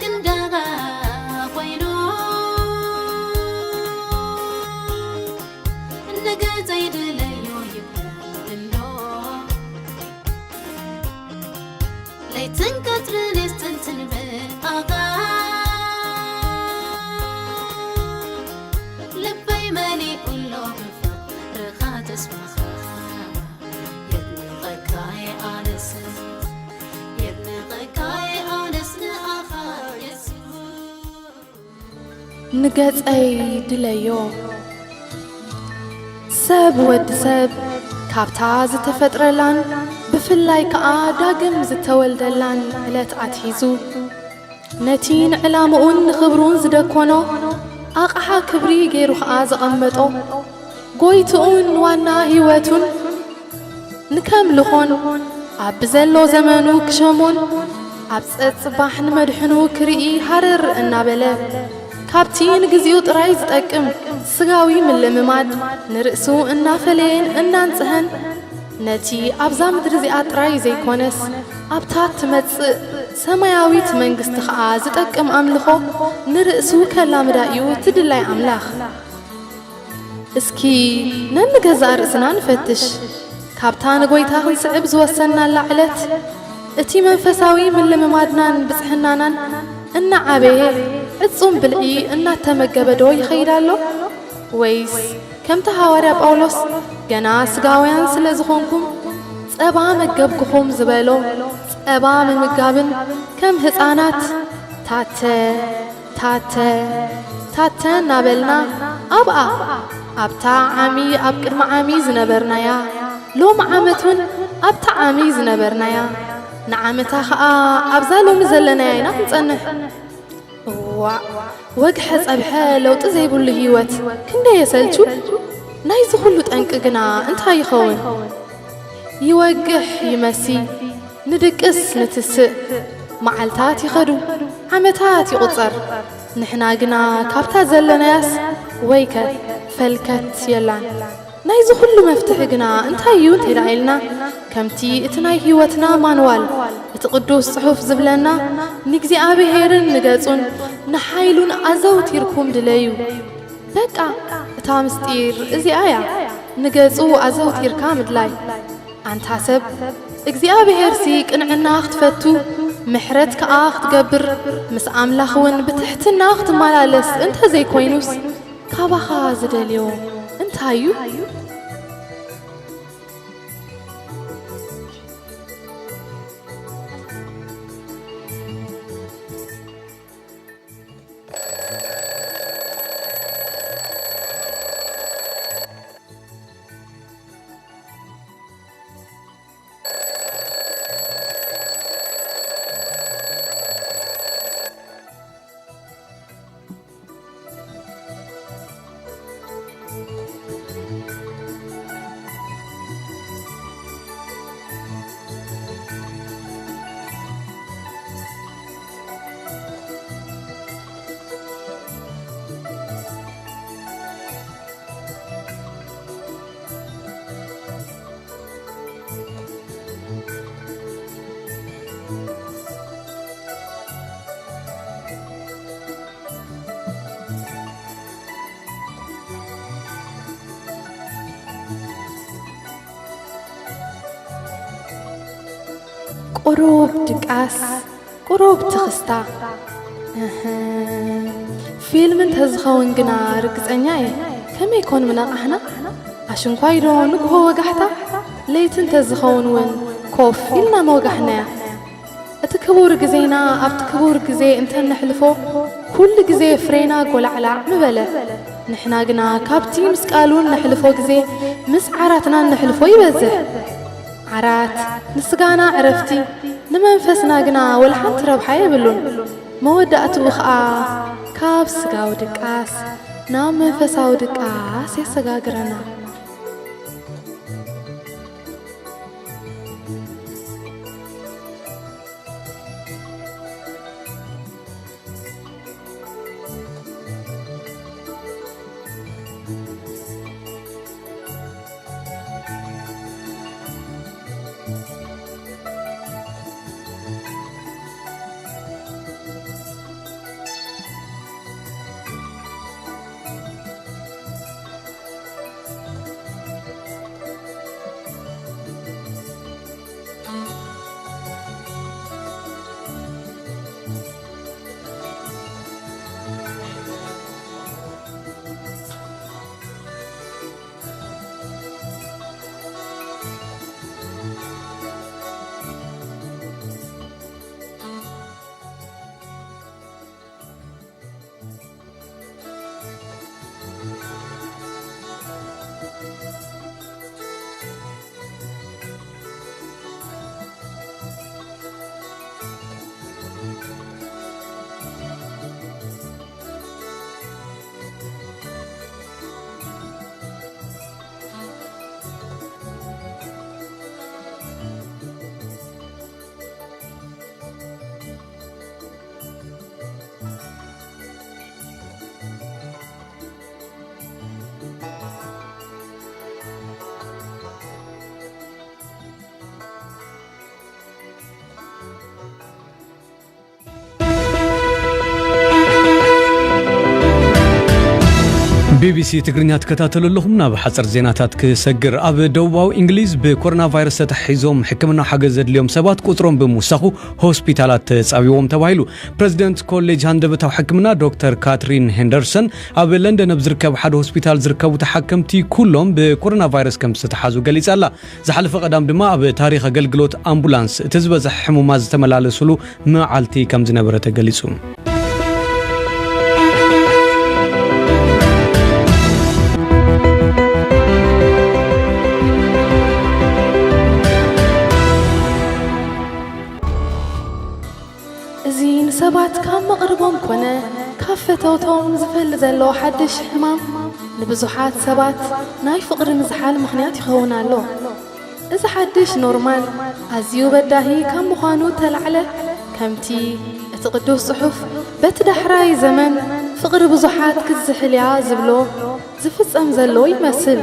ክንደጋ ኮይኑ ንገጸይ ድለዮ ይብለሎ። ለይትን ቀትርን የስተንትን ብኣኻ፣ ልበይ መሊኡ ኣሎ ብፍቕርኻ ተስፋኻ። የድንቐካ እየ ኣነስ፣ የድንቐካ እየ ኣነስ ንኣኻ የሱስ። ንገጸይ ድለዮ። ሰብ ወዲ ሰብ ካብታ ዝተፈጥረላን ብፍላይ ከኣ ዳግም ዝተወልደላን ዕለት ኣትሒዙ፣ ነቲ ንዕላምኡን ንኽብሩን ዝደኮኖ ኣቕሓ ክብሪ ገይሩ ኸኣ ዘቐመጦ፣ ጎይትኡን ዋና ህይወቱን ንከምልኾን ኣብ ብዘሎ ዘመኑ ክሸሞን ኣብ ጸጽባሕ ንመድሕኑ ክርኢ ሃረር እናበለ፣ ካብቲ ንግዚኡ ጥራይ ዝጠቅም ስጋዊ ምልምማድ ንርእሱ እናፈለየን እናንጽሀን፣ ነቲ ኣብዛ ምድሪ እዚኣ ጥራይ ዘይኮነስ ኣብታ ትመጽእ ሰማያዊት መንግስቲ ኸኣ ዝጠቅም ኣምልኾ ንርእሱ ከላምዳ እዩ እቲ ድላይ ኣምላኽ። እስኪ ነንገዛእ ርእስና ንፈትሽ። ካብታ ንጎይታ ክንስዕብ ዝወሰንናላ ዕለት፣ እቲ መንፈሳዊ ምልምማድናን ብጽሕናናን እናዓበየ፣ ዕጹም ብልዒ እናተመገበ ዶ ይኸይድ ኣሎ? ወይስ ከምቲ ሃዋርያ ጳውሎስ፣ "ገና ስጋውያን ስለ ዝኾንኩም፣ ጸባ መገብኩኹም" ዝበሎ፣ ጸባ ምምጋብን ከም ህጻናት ታተ፣ ታተ፣ ታተ እናበልና ኣብኣ፣ ኣብታ ዓሚ ኣብ ቅድሚ ዓሚ ዝነበርናያ፣ ሎሚ ዓመት እውን ኣብታ ዓሚ ዝነበርናያ፣ ንዓመታ ኸኣ ኣብዛ ሎሚ ዘለናያ ኢና ክንጸንሕ። እዋእ፣ ወግሐ ጸብሐ ለውጢ ዘይብሉ ህይወት ክንደይ የሰልቹ! ናይዚ ኹሉ ጠንቂ ግና እንታይ ይኸውን? ይወግሕ ይመሲ፣ ንድቅስ ንትስእ፣ መዓልታት ይኸዱ፣ ዓመታት ይቑጸር። ንሕና ግና ካብታ ዘለናያስ ወይከ ፈልከት የላን። ናይዚ ኹሉ መፍትሒ ግና እንታይ እዩ እንተ ደኣ ኢልና፣ ከምቲ እቲ ናይ ህይወትና ማንዋል፣ እቲ ቅዱስ ጽሑፍ ዝብለና፣ "ንእግዚኣብሔርን ንገጹን ንሓይሉን ኣዘውቲርኩም ድለዩ።" በቃ፣ እታ ምስጢር እዚኣ እያ፣ ንገጹ ኣዘውቲርካ ምድላይ። ኣንታ ሰብ፣ እግዚኣብሄርሲ ቅንዕና ክትፈቱ፣ ምሕረት ከኣ ክትገብር፣ ምስ ኣምላኽ እውን ብትሕትና ክትመላለስ እንተ ዘይኮይኑስ፣ ካባኻ ዝደልዮ እንታይ እዩ? ቁሩብ ድቃስ፣ ቁሩብ ትኽስታ። እህ፣ ፊልም እንተዝኸውን ግና ርግጸኛ እየ፣ ከመይ ኮን ምነቓሕና? ኣሽንኳይ ዶ ንግሆ ወጋሕታ? ለይቲ እንተዝኸውን እውን ኮፍ ኢልና ምወጋሕናያ። እቲ ክቡር ግዜና ኣብቲ ክቡር ግዜ እንተነሕልፎ፣ ኩሉ ግዜ ፍሬና ጎላዕላዕ ምበለ። ንሕና ግና ካብቲ ምስ ቃሉ እነሕልፎ ግዜ፣ ምስ ዓራትና እነሕልፎ ይበዝሕ። ዓራት ንስጋና ዕረፍቲ፣ ንመንፈስና ግና ወላ ሓንቲ ረብሓ የብሉን። መወዳእትኡ ኸኣ ካብ ስጋዊ ድቃስ ናብ መንፈሳዊ ድቃስ የሰጋግረና። ቢቢሲ ትግርኛ ትከታተሉ ኣለኹም። ናብ ሓፂር ዜናታት ክሰግር። ኣብ ደቡባዊ እንግሊዝ ብኮሮና ቫይረስ ተታሒዞም ሕክምና ሓገዝ ዘድልዮም ሰባት ቁፅሮም ብምውሳኹ ሆስፒታላት ተፃቢቦም ተባሂሉ። ፕረዚደንት ኮሌጅ ሃንደበታዊ ሕክምና ዶክተር ካትሪን ሄንደርሰን ኣብ ለንደን ኣብ ዝርከብ ሓደ ሆስፒታል ዝርከቡ ተሓከምቲ ኩሎም ብኮሮና ቫይረስ ከም ዝተተሓዙ ገሊጻ ኣላ። ዝሓለፈ ቀዳም ድማ ኣብ ታሪኽ ኣገልግሎት ኣምቡላንስ እቲ ዝበዝሐ ሕሙማት ዝተመላለሱሉ መዓልቲ ከም ዝነበረ ተገሊጹ። እዚ ንሰባት ካብ መቕርቦም ኮነ ካብ ፈተውቶም ዝፈሊ ዘሎ ሓድሽ ሕማም፣ ንብዙሓት ሰባት ናይ ፍቕሪ ምዝሓል ምኽንያት ይኸውን ኣሎ። እዚ ሓድሽ ኖርማል ኣዝዩ በዳሂ ካብ ምዃኑ እተላዕለ፣ ከምቲ እቲ ቅዱስ ጽሑፍ በቲ ዳሕራይ ዘመን ፍቕሪ ብዙሓት ክትዝሕል እያ ዝብሎ፣ ዝፍጸም ዘሎ ይመስል።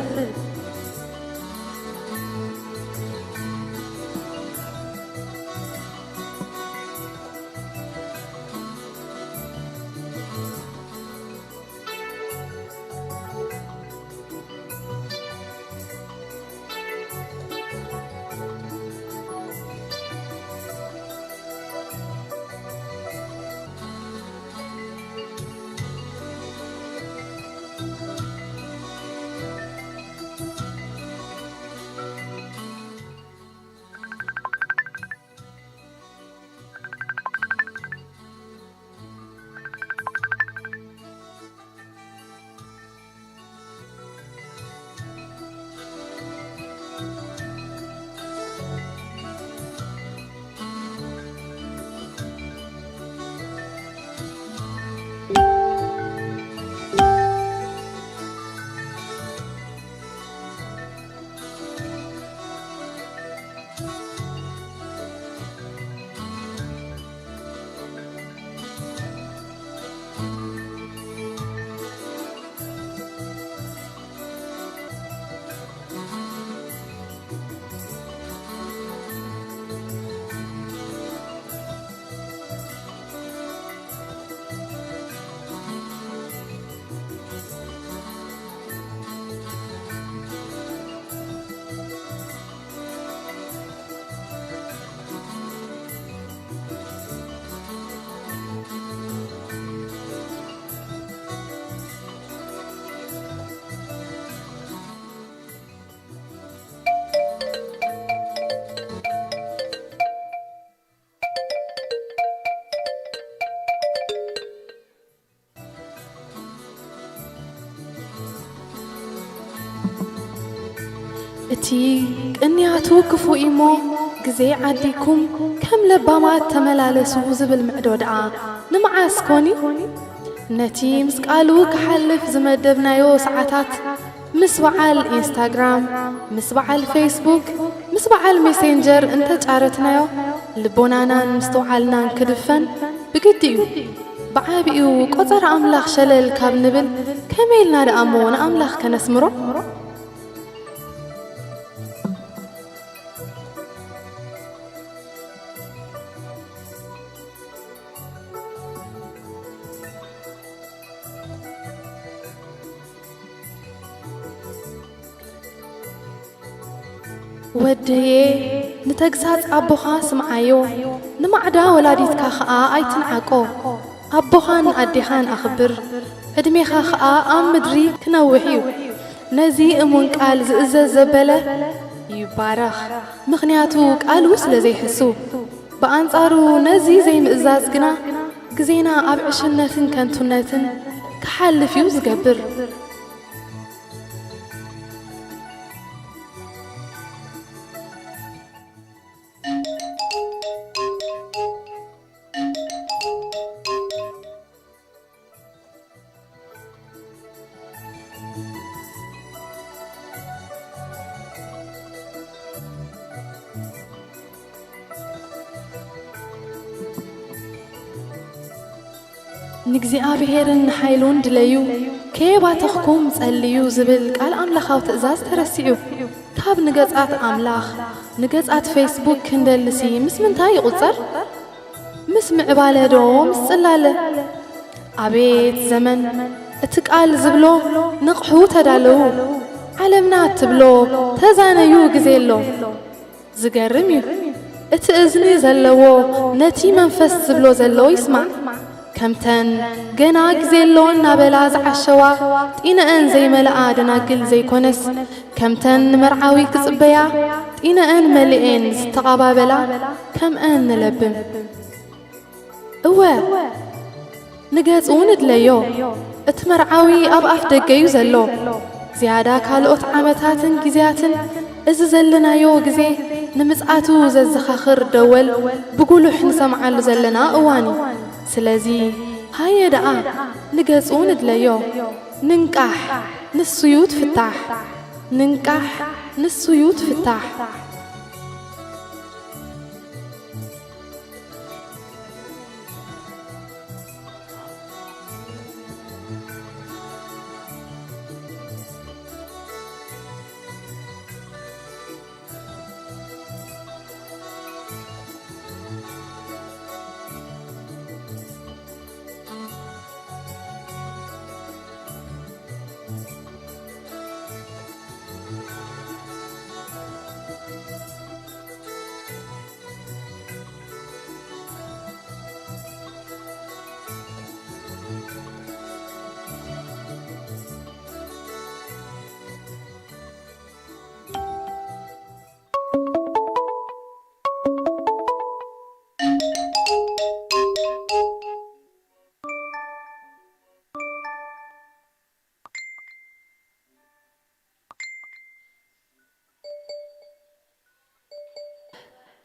እቲ ቅንያቱ ክፉእ እሞ፣ ግዜ ዓዲግኩም ከም ለባማት ተመላለሱ ዝብል ምዕዶ ደኣ ንመዓስ ኮን እዩ? ነቲ ምስ ቃሉ ክሓልፍ ዝመደብናዮ ሰዓታት ምስ በዓል ኢንስታግራም፣ ምስ በዓል ፌስቡክ፣ ምስ በዓል ሜሴንጀር እንተጫረትናዮ፣ ልቦናናን ምስትውዓልናን ክድፈን ብግዲ እዩ። ብዓቢኡ ቆጸራ ኣምላኽ ሸለል ካብ ንብል፣ ከመይ ኢልና ደኣ እሞ ንኣምላኽ ከነስምሮ? ወደየ፣ ንተግሳጽ ኣቦኻ ስምዓዮ፣ ንማዕዳ ወላዲትካ ኸኣ ኣይትንዓቆ። ኣቦኻን ኣዴኻን ኣኽብር፣ ዕድሜኻ ኸኣ ኣብ ምድሪ ክነውሕ እዩ። ነዚ እሙን ቃል ዝእዘዝ ዘበለ ይባረኽ፣ ምኽንያቱ ቃሉ ስለ ዘይሕሱ። ብኣንጻሩ ነዚ ዘይምእዛዝ ግና ግዜና ኣብ ዕሽነትን ከንቱነትን ክሓልፍ እዩ ዝገብር። ንእግዚኣብሔርን ንሓይሉን ድለዩ፣ ከየባተኽኩም ጸልዩ ዝብል ቃል ኣምላኻዊ ትእዛዝ ተረሲዑ። ካብ ንገጻት ኣምላኽ፣ ንገጻት ፌስቡክ ክንደልሲ ምስ ምንታይ ይቑጸር? ምስ ምዕባለ ዶ ምስ ጽላለ? ኣቤት ዘመን! እቲ ቃል ዝብሎ ንቕሑ ተዳለዉ፣ ዓለምና እትብሎ ተዛነዩ ግዜ ኣሎ። ዝገርም እዩ እቲ እዝኒ ዘለዎ ነቲ መንፈስ ዝብሎ ዘሎ ይስማዕ። ከምተን ገና ግዜ ኣሎ እናበላ ዝዓሸዋ ጢነአን ዘይመልኣ ደናግል ዘይኮነስ፣ ከምተን ንመርዓዊ ክጽበያ ጢነአን መሊኤን ዝተቓባበላ ከምአን ንለብም። እወ፣ ንገጹ ንድለዮ። እቲ መርዓዊ ኣብ ኣፍ ደገ እዩ ዘሎ። ዝያዳ ካልኦት ዓመታትን ግዜያትን እዚ ዘለናዮ ግዜ ንምጽኣቱ ዘዘኻኽር ደወል ብጉሉሕ ንሰምዓሉ ዘለና እዋን እዩ። ስለዚ ሃየ ደኣ ንገጹ ንድለዮ። ንንቃሕ፣ ንሱዩ ትፍታሕ። ንንቃሕ፣ ንሱዩ ትፍታሕ።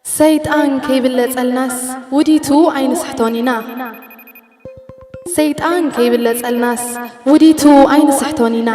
ሰይጣን ከይብለጸልናስ ውዲቱ ኣይንስሕቶን ኢና። ሰይጣን ከይብለጸልናስ ውዲቱ ኣይንስሕቶን ኢና።